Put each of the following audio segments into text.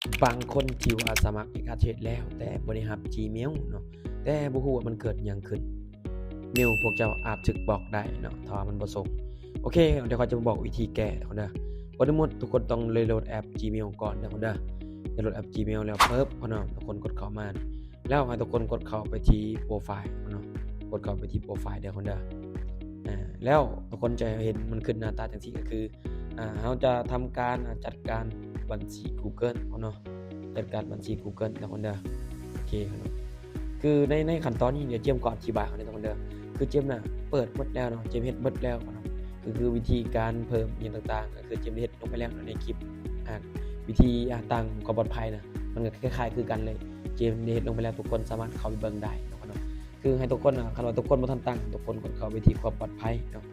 ບາງຄົນທີ່ວ່າສະໝັກ X Artist ແລ້ວ ແຕ່ບໍ່ໄດ້ຮັບ Gmail ເນາະ ແຕ່ບໍ່ຮູ້ວ່າມັນເກີດຫຍັງຂຶ້ນ ເມວພວກເຈົ້າອາດຖືກບລັອກໄດ້ເນາະ ຖ້າວ່າມັນບໍ່ສົ່ງ. ໂອເຄ ດຽວຂ້ອຍຈະມາບອກວິທີແກ້ທຸກຄົນເດີ. ກ່ອນອື່ນໝົດ ທຸກຄົນຕ້ອງໄດ້ໂຫຼດແອັບ Gmail ກ່ອນເດີທຸກຄົນເດີ. ໄດ້ໂຫຼດແອັບ Gmail ແລ້ວປຶບ ເນາະ ທຸກຄົນກົດເຂົ້າມາ ແລ້ວໃຫ້ທຸກຄົນກົດເຂົ້າໄປທີ່ໂປຣໄຟລ໌ເນາະ ກົດເຂົ້າໄປທີ່ໂປຣໄຟລ໌ເດີທຸກຄົນເດີ. ອາ ແລ້ວທຸກຄົນຈະເຫັນມັນຂຶ້ນໜ້າຕາຈັ່ງຊີ້ ກໍຄື ອາ ເຮົາຈະທຳການ ອາ ຈັດການບັນຊີ Google ເນາະ ຈັດການບັນຊີ Google ເດີທຸກຄົນເດີ. ໂອເຄເນາະ ຄືໃນ ໃນຂັ້ນຕອນນີ້ ດຽວເຈມຂໍອະທິບາຍກ່ອນເດີທຸກຄົນເດີ. ຄືເຈມນະເປີດໝົດແລ້ວເນາະ ເຈມເຮັດໝົດແລ້ວເນາະ ຄື ຄືວິທີການເພີ່ມຫຍັງຕ່າງໆ ກໍຄືເຈມໄດ້ເຮັດລົງໄປແລ້ວເນາະ ໃນຄລິບ ອາ ວິທີ ອາ ຕັ້ງຄວາມປອດໄພນະ ມັນກໍຄ້າຍໆຄືກັນເລີຍ ເຈມໄດ້ເຮັດລົງໄປແລ້ວ ທຸກຄົນສາມາດເຂົ້າໄປເບິ່ງໄດ້ເນາະ. ຄືໃຫ້ທຸກຄົນ ອາ ຄັນວ່າທຸກຄົນບໍ່ທັນຕັ້ງ ທຸກຄົນກໍເຂົ້າໄປທີ່ຄວາມປອດໄພເນາະ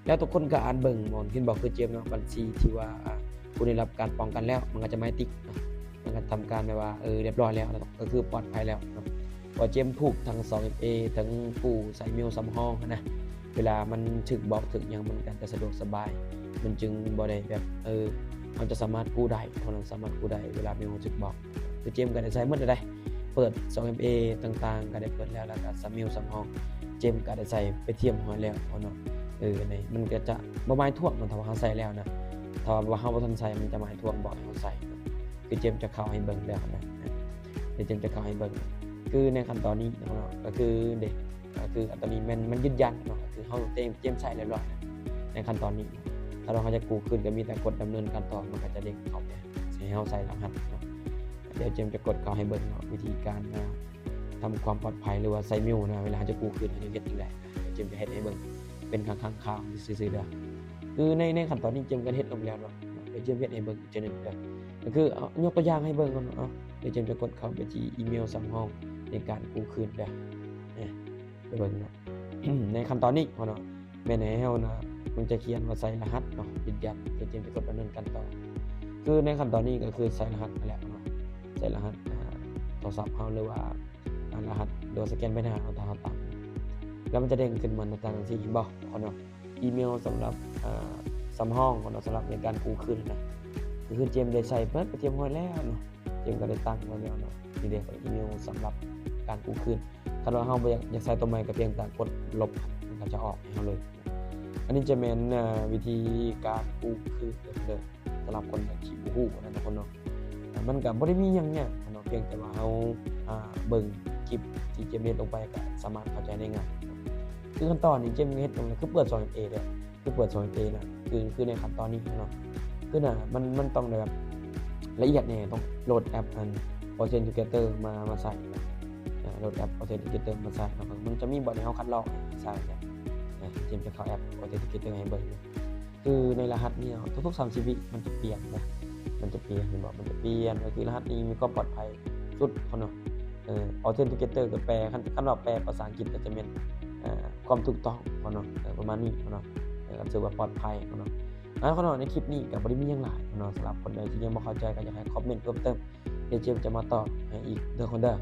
ແລ້ວທຸກຄົນກໍອາດເບິ່ງ ເຫັນບໍ່ ຄືເຈມເນາະ ບັນຊີທີ່ວ່າ ອາ ຜູ້ໄດ້ຮັບການປ້ອງກັນແລ້ວ ມັນກໍຈະໝາຍຕິກເນາະ ມັນກໍທຳການແບບວ່າ ເອີ ລຽບຮ້ອຍແລ້ວເນາະ ກໍຄືປອດໄພແລ້ວເນາະ. ເພາະເຈມຜູກທັງ ສອງເອັຟເອ ທັງຜູ້ໃຊ້ເມວສຳຮອງຫັ້ນນະ ເວລາມັນຖືກບລັອກຖືກຫຍັງ ມັນກໍຈະສະດວກສະບາຍ ມັນຈຶ່ງບໍ່ໄດ້ແບບ ເອີ ເຮົາຈະສາມາດກູ້ໄດ້ ເຮົາສາມາດກູ້ໄດ້ເວລາເມວເຮົາຖືກບລັອກ. ຄືເຈມກໍໄດ້ໃຊ້ໝົດແລ້ວເດ້ ເປີດ ສອງເອັຟເອ ຕ່າງໆ ກໍໄດ້ເປີດແລ້ວ ແລ້ວກໍສະໝິວສຳຮອງ ເຈມກໍໄດ້ໃຊ້ໄປຮຽບຮ້ອຍແລ້ວເນາະ. ເອີ ອັນນີ້ມັນກໍຈະບໍ່ໝາຍຖ້ວງເນາະ ຖ້າວ່າເຮົາໃຊ້ແລ້ວນະ ຖ້າວ່າເຮົາບໍ່ທັນໃຊ້ ມັນຈະໝາຍຖ້ວງບອກໃຫ້ເຮົາໃຊ້. ຄືເຈມຈະເຂົ້າໃຫ້ເບິ່ງເດີນະ ດຽວເຈມຈະເຂົ້າໃຫ້ເບິ່ງ ຄືໃນຂັ້ນຕອນນີ້ເນາະ ກໍຄືເດ ກໍຄືອັນຕອນນີ້ແມ່ນມັນຢືນຢັນເນາະ ກໍຄືເຮົາເຕ ເຈມໃຊ້ຮຽບຮ້ອຍໃນຂັ້ນຕອນນີ້. ຖ້າວ່າເຮົາຈະກູ້ຄືນ ກໍມີແຕ່ກົດດຳເນີນການຕໍ່ ມັນກໍຈະເດ້ງເຂົ້າໄປໃຫ້ເຮົາໃສ່ລະຫັດເນາະ. ດຽວເຈມຈະກົດເຂົ້າໃຫ້ເບິ່ງເນາະ ວິທີການ ອາ ທຳຄວາມປອດໄພ ຫຼືວ່າໃຊ້ເມວນະ ເວລາເຮົາຈະກູ້ຄືນ ເຮົາຈະເຮັດຈັ່ງໃດ. ດຽວເຈມຈະເຮັດໃຫ້ເບິ່ງເປັນຄັ້ງໆ ຄາວໆ ຊື່ໆເດີ. ຄືໃນ ໃນຂັ້ນຕອນນີ້ ເຈມກໍເຮັດລົງແລ້ວເນາະ ດຽວເຈມເຮັດໃຫ້ເບິ່ງອີກເທື່ອໜຶ່ງເດີ. ກໍຄືເອົາ ຍົກຕົວຢ່າງໃຫ້ເບິ່ງກ່ອນເນາະ. ດຽວເຈມຈະກົດເຂົ້າໄປທີ່ອີເມວສຳຮອງໃນການກູ້ຄືນເດີ ໄປເບິ່ງເນາະ. ໃນຂັ້ນຕອນນີ້ເນາະ ແມ່ນໃຫ້ເຮົານະ ມັນຈະຂຽນວ່າໃສ່ລະຫັດເນາະ ຢືນຢັນ ດຽວເຈມຈະກົດດຳເນີນການຕໍ່. ຄືໃນຂັ້ນຕອນນີ້ກໍຄືໃສ່ລະຫັດຫັ້ນແຫຼະເນາະ ໃສ່ລະຫັດ ອາ ໂທລະສັບເຮົາ ຫຼືວ່າ ອາ ລະຫັດ ຫຼືວ່າສະແກນໃບໜ້າເນາະ ຖ້າເຮົາຕັ້ງ ແລ້ວມັນຈະເດ້ງຂຶ້ນມາໜ້າຕາຈັ່ງຊີ້ ເຫັນບໍ່ເນາະ. ອີເມວສຳລັບ ອາ ສຳຮອງເນາະ ສຳລັບໃນການກູ້ຄືນນະ ກໍຄືເຈມໄດ້ໃສ່ເປີດໄປຮຽບຮ້ອຍແລ້ວເນາະ ເຈມກໍໄດ້ຕັ້ງໄວ້ແລ້ວເນາະ. ນີ້ເດ້ ອີເມວສຳລັບການກູ້ຄືນ. ຄັນວ່າເຮົາບໍ່ຢາກ ຢາກໃສ່ຕົວໃໝ່ ກໍພຽງແຕ່ກົດລົບ ມັນກໍຈະອອກໃຫ້ເຮົາເລີຍ. ອັນນີ້ຈະແມ່ນ ເອີ ວິທີການກູ້ຄືນເດີ ສຳລັບຄົນທີ່ບໍ່ຮູ້ນະທຸກຄົນເນາະ. ມັນກໍບໍ່ໄດ້ມີຫຍັງຍາກເນາະ ພຽງແຕ່ວ່າເຮົາ ອາ ເບິ່ງຄລິບທີ່ເຈມເຮັດລົງໄປ ກໍສາມາດເຂົ້າໃຈໄດ້ງ່າຍ. ຄືຂັ້ນຕອນນີ້ເຈມເຮັດລົງ ຄືເປີດ ສອງເອັຟເອ ເດີ ຄືເປີດ ສອງເອັຟເອ ນະ ຄື ຄືໃນຂັ້ນຕອນນີ້ເນາະ ຄືນະ ມັນ ມັນຕ້ອງໄດ້ແບບລະອຽດແດ່ ຕ້ອງໂຫຼດແອັບອັນ Authenticator ມາ ມາໃສ່ນະ ອາ ໂຫຼດແອັບ Authenticator ມາໃສ່ເນາະ. ມັນຈະມີບ່ອນໃຫ້ເຮົາຄັດລອກໃສ່ນະ ອາ ເຈມຈະເຂົ້າແອັບ Authenticator ໃຫ້ເບິ່ງ. ຄືໃນລະຫັດນີ້ເນາະ ທຸກໆ ສາມສິບວິມັນຈະປ່ຽນນະ ມັນຈະປ່ຽນ ເຫັນບໍ່ ມັນຈະປ່ຽນ. ກໍຄືລະຫັດນີ້ມີຄວາມປອດໄພສຸດເນາະ. ເອີ Authenticator ກໍແປ ຄັນ ຄັນວ່າແປພາສາອັງກິດກໍຈະແມ່ນ ເອີ ຄວາມຖືກຕ້ອງເນາະ ເອີ ປະມານນີ້ເນາະ ເອີ ກໍຖືວ່າປອດໄພເນາະ. ເອົາເນາະ ໃນຄລິບນີ້ກໍບໍ່ໄດ້ມີຫຍັງຫຼາຍເນາະ ສຳລັບຄົນໃດທີ່ຍັງບໍ່ເຂົ້າໃຈ ກໍຢາກໃຫ້ຄອມເມັນເພີ່ມເຕີມ ດຽວເຈມຈະມາຕອບໃຫ້ອີກເດີທຸກຄົນເດີ.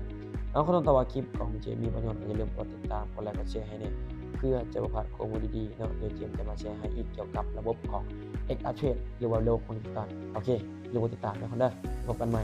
ເອົາ ຄັນຖ້າວ່າຄລິບຂອງເຈມມີປະໂຫຍດ ກໍຢ່າລືມກົດຕິດຕາມ ກົດໄລ ກົດແຊໃຫ້ແດ່ ເພື່ອຈະບໍ່ພາດຂໍ້ມູນດີໆເນາະ. ດຽວເຈມຈະມາແຊໃຫ້ອີກກ່ຽວກັບລະບົບຂອງ X Artist ຫຼືວ່າໂລກຂອງດິຈິຕອນ. ໂອເຄ ຢ່າລືມກົດຕິດຕາມເດີທຸກຄົນເດີ ພົບກັນໃໝ່.